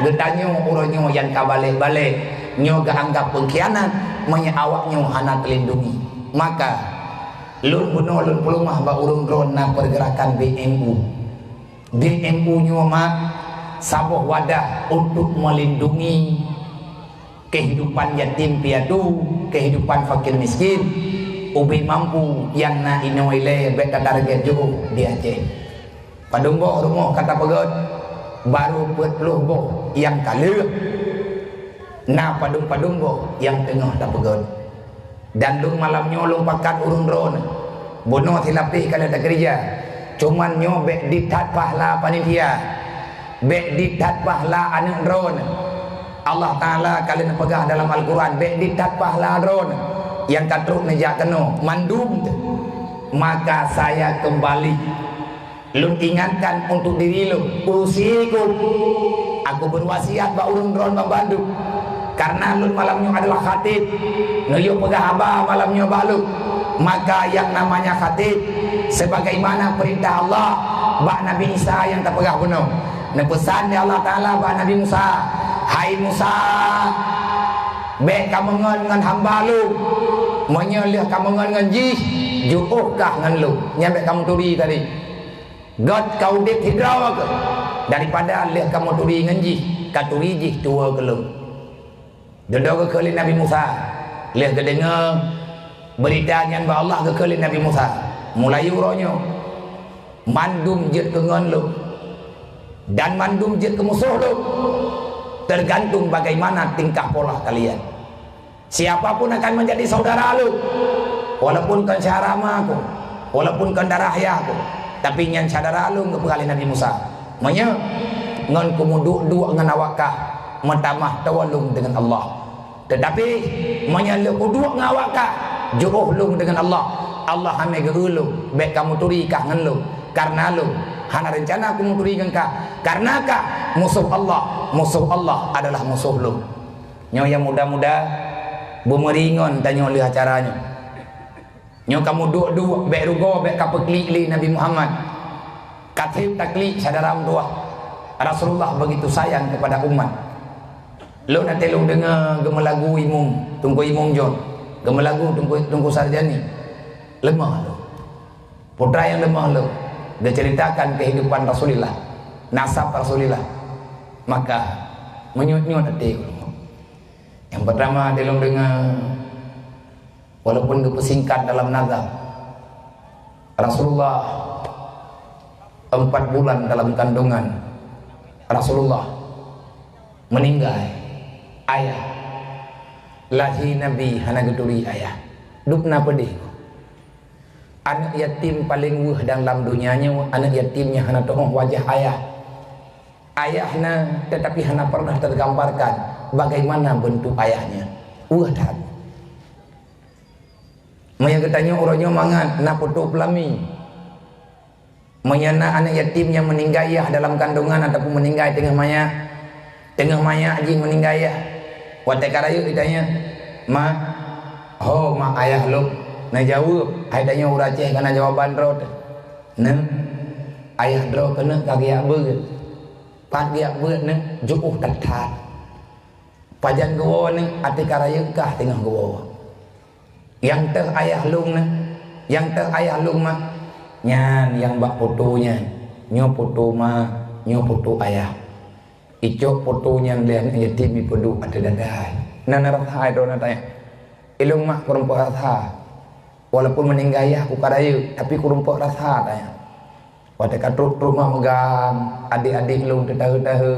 Geutanyoe uroe nyoe nyang ka balek-balek nyoe geuanggap pengkhianat meunyo awak nyoe hana teulindungi. Maka, lôn bunoe lôn peulumah bak ureuëng droe na pergerakan B M U. B M U nyoe mak saboh wadah untuk melindungi kehidupan yatim piatu, kehidupan fakir miskin, ubé mampu nyang na inoe ilée bék tatarget jiôh di Aceh. Padum boh rumoh ka tapeugét, barô peuet ploh boh nyang ka lheueh. Na padum-padum boh nyang teungoh tapeugét. Dan lôn malam nyoe lôn pakat ureuëng droeneuh. Bunoe silapéh ka lheueh takeurija. Cuman nyoe bék dit that pahala panitia. Bék dit that pahala aneuk droeneuh. Allah Taala ka lheueh neupeugah dalam Al-Quran, bék dit that pahala droeneuh nyang ka trok neujak keunoe mandum teuh. Maka saya kembali. Lôn ingatkan untuk diri lôn, usikum, aku berwasiat bak ureuëng droeneuh bandum. Karena lôn malam nyoe adalah khatib, neuyue peugah haba malam nyoe bak lôn. Maka yang namanya khatib, sebagaimana perintah Allah bak Nabi Isa nyang tapeugah bunoe, neupeusan lé Allah Taala bak Nabi Musa, "Hai Musa, bék kameungon ngon hamba lôn. Meunyoe lheueh kameungon ngon jih, jiôh kah ngon lôn." Nyan bék kameuturi tadi. Gét ka udeb sidroe keuh daripada lheueh kameuturi ngon jih, katuri jih tuwoe keu lôn. Dudoe geukheun lé Nabi Musa, lheueh geudeungoe beurita nyan bak Allah, geukheun lé Nabi Musa, "Mulai uroe nyoe, mandum jeuet keu ngon lôn, dan mandum jeuet keu musoh lôn, tergantung bagaimana tingkah pola kalian. Siapa pun akan menjadi saudara lôn, walaupun kon syedara ma ku, walaupun kon darah yah ku, tapi nyan syedara lôn," geupeugah lé Nabi Musa. "Meunyoe ngon kumeuduek-duek ngon awak kah, meutamah toe lôn deungon Allah. Teutapi, meunyoe lôn kuduek ngon awak kah, jiôh lôn deungon Allah, Allah hana geu-eu lôn, bék kameuturi kah ngon lôn. Kareuna lôn hana reuncana kumeuturi ngon kah, kareuna kah musoh Allah, musoh Allah adalah musoh lôn." Nyoe nyang muda-muda, beumeuringon tanyoe lheueh acara nyoe. Nyoe kameuduk-duk, bék rugoe, bék kapeuklik lé Nabi Muhammad. Ka trép taklik syedara meutuwah. Rasulullah begitu sayang kepada umat. Lôn até lôn deungoe geumeulagu imum, Teungku Imum John. Geumeulagu Teungku, Teungku Sarjani. Leumah lôn. Putra nyang leumah lôn. Geuceuritakan kehidupan Rasulillah. Nasab Rasulillah. Maka, meunyut-nyut até ulôn. Nyang peurtama até lôn deungoe, walaupun geupeusingkat dalam nazam, Rasulullah empat bulan dalam kandungan, Rasulullah meuninggai. Ayah, lahé Nabi hana geuturi ayah. Duek na peudeh. Aneuk yatim paleng weueh dalam donya nyoe, aneuk yatim nyang hana teu'oh wajah ayah. Ayah na, tetapi hana pernah tergambarkan bagaimana bentuk ayahnya. Weueh that. Meunyoe geutanyoe uroe nyoe mangat na poto peulami. Meunyoe na aneuk yatim nyang meuninggai yah dalam kandungan ataupun meuninggai teungoh manyak, teungoh manyak jih meuninggai yah. Watée ka rayeuk itanya, "Ma, ho ma ayah lôn?" Neujaweueb, hai tanyoe ureuëng Aceh kana jawaban droe teuh. "Neuk, ayah droe keuneuk ka geujak beuet." "Pat geujak beuet neuk?" "Jiôh that-that." "Pajan geuwoe neuk?" "Até ka rayeuk kah teungoh geuwoe." "Nyang teuh ayah lôn neuk?" "Nyang teuh ayah lôn, Ma." "Nyan nyang bak poto nyan. Nyoe poto ma, nyoe poto ayah." Icok poto nyan lé aneuk yatim ipeuduek ateueh dada. Na, na rasa droe na tanya. "Ilôn mak kureumpok rasa. Walaupun meuninggai ayah ku ka rayeuk, tapi kureumpok rasa," tanya. Watée ka trok-trok mak meugang, adék-adék lôn teutahe-tahe,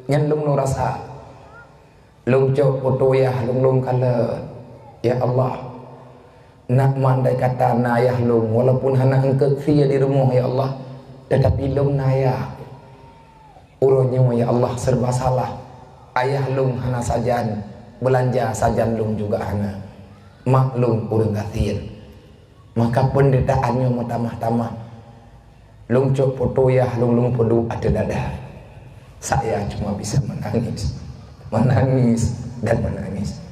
nyan lôn, lôn rasa. Lôn cok poto yah lôn, lôn kalon. Ya Allah, nak meundai kata na ayah lôn, walaupun hana eungkot sie di rumoh, ya Allah, tetapi lôn na ayah. Uroe nyoe, ya Allah, serba salah. Ayah lôn hana sajan, beulanja sajan lôn juga hana. Mak lôn ureuëng gasien. Maka penderitaan nyoe meutamah-tamah. Lôn cok poto yah lôn, lôn peuduek ateueh dada. Saya cuma bisa menangis, menangis dan menangis.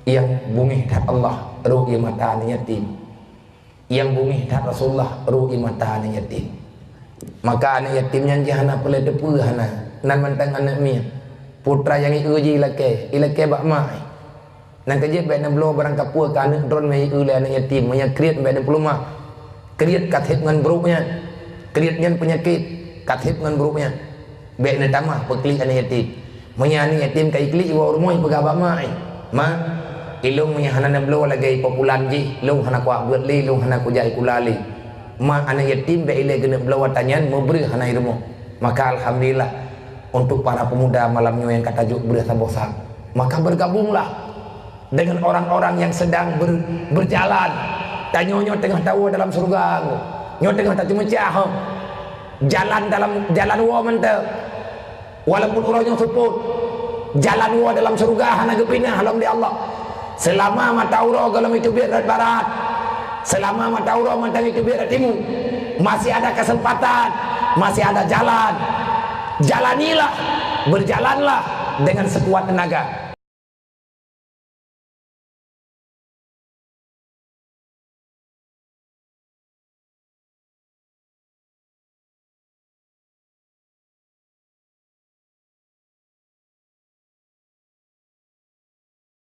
Nyang beungéh that Allah, rot ie mata aneuk yatim. Nyang beungéh that Rasulullah, rot ie mata aneuk yatim. Maka aneuk yatim nyan jih hana peureulée teupeue hana, nan mantong aneuk miet. Putra nyang ieu jih ilakée, ilakée bak mak. Nyang keujeuet bék neubloe barang kapeue keu aneuk droen nyang ieu lé aneuk yatim, meunyoe kriet bék neupeuleumah. Kriet ka theb ngon brok nyan. Kriet nyan peunyakét, ka theb ngon brok nyan. Bék neutamah peuklik aneuk yatim. Meunyoe aneuk yatim ka iklik iwoe u rumoh ipeugah bak mak, "Ma, ilôn meunyoe hana neubloe lagée ipopulan jih, lôn hana kuat beuet lé, lôn hana kujak ikula lé." Ma aneuk yatim bék ilée geuneuk bloe ata nyan meubreuh hana i rumoh. Maka alhamdulillah untuk para pemuda malam nyoe nyang ka tajok breuh saboh sa. Maka bergabunglah dengan orang-orang yang sedang ber-, berjalan. Tanyoe nyoe teungoh tawoe dalam syeuruga, nyoe teungoh taceumeucah. Jalan dalam, jalan woe mantong. Walaupun uroe nyoe seupôt, jalan woe dalam syeuruga hana geupinah lom lé Allah. Seulama mata uroe gohlom iteubiet rot barat, seulama mata uroe mantong iteubiet rot timu, masih ada kesempatan, masih ada jalan. Jalanilah, berjalanlah dengan sekuat tenaga.